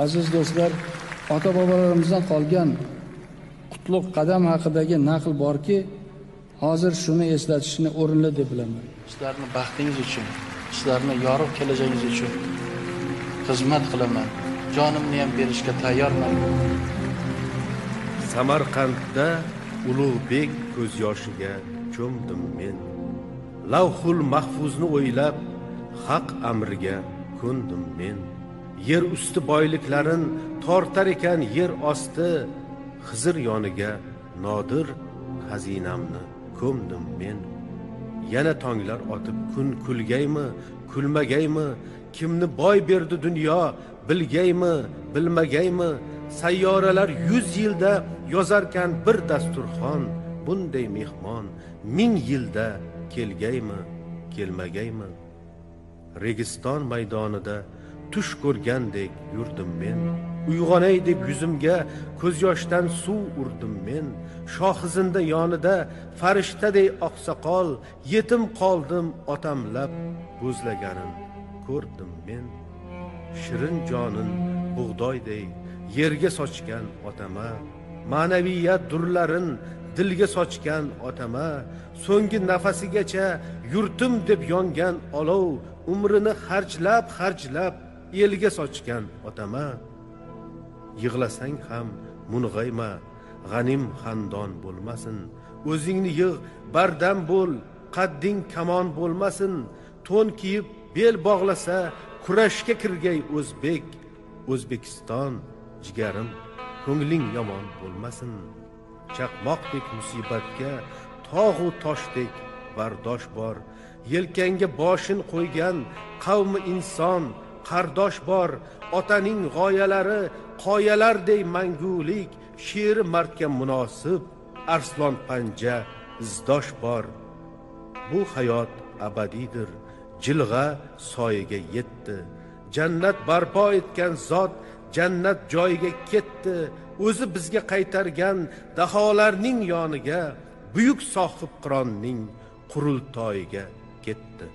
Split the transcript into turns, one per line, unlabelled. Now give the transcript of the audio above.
Aziz do'stlar, ota-bobolarimizdan qolgan qutlug' qadam haqidagi naql borki, hozir shuni eslatishni o'rinli deb bilaman.
Sizlarning baxtingiz uchun, sizlarning yorug' kelajagingiz uchun xizmat qilaman. Jonimni ham berishga tayyorman.
Samarqandda Ulug'bek ko'z yoshiga cho'mdim men. Lavhul mahfuzni o'ylab haq amriga ko'ndim men. Yer usti boyliklarin tortar ekan yer osti, Xizr yoniga nodir xazinamni ko'mdim men. Yana tonglar otib kun kulgaymi, kulmagaymi, kimni boy berdi dunyo bilgaymi, bilmagaymi? Sayyoralar 100 yilda yozarkan bir dasturxon, bunday mehmon 1000 yilda kelgaymi, kelmagaymi? Registon maydonida tush ko'rgandek yurdim men. Uyg'onay deb yuzimga ko'z yoshdan suv urdim men. Shohizinda yonida farishtaday oqsoqol, yetim qoldim otamlab bo'zlaganin ko'rdim men. Shirin jonin bug'doyday yerga sochgan otama, ma'naviyat durlarin dilga sochgan otama, so'nggi nafasigacha yurtim deb yongan olov, umrini xarjlab xarjlab elga sochgan otama. Yig'lasang ham mung'ayma, g'anim xandon bo'lmasin. O'zingni yig', bardam bo'l, qadding kamon bo'lmasin. To'n kiyib bel bog'lasa kurashga kirgay o'zbek. O'zbekiston jigarim, ko'ngling yomon bo'lmasin. Chaqmoqdek musibatga tog'u toshdek bardosh bor. Yelkangga boshin qo'ygan qavmi inson qardosh bor. Otaning g'oyalari qoyalardek mangulik, sheri mardga munosib arslon panja izdosh bor. Bu hayot abadiydir, jilg'a soyiga yetdi. Jannat barpo etgan zot jannat joyiga ketdi. O'zi bizga qaytargan daholarning yoniga, buyuk sohibqironning qurultoyiga ketdi.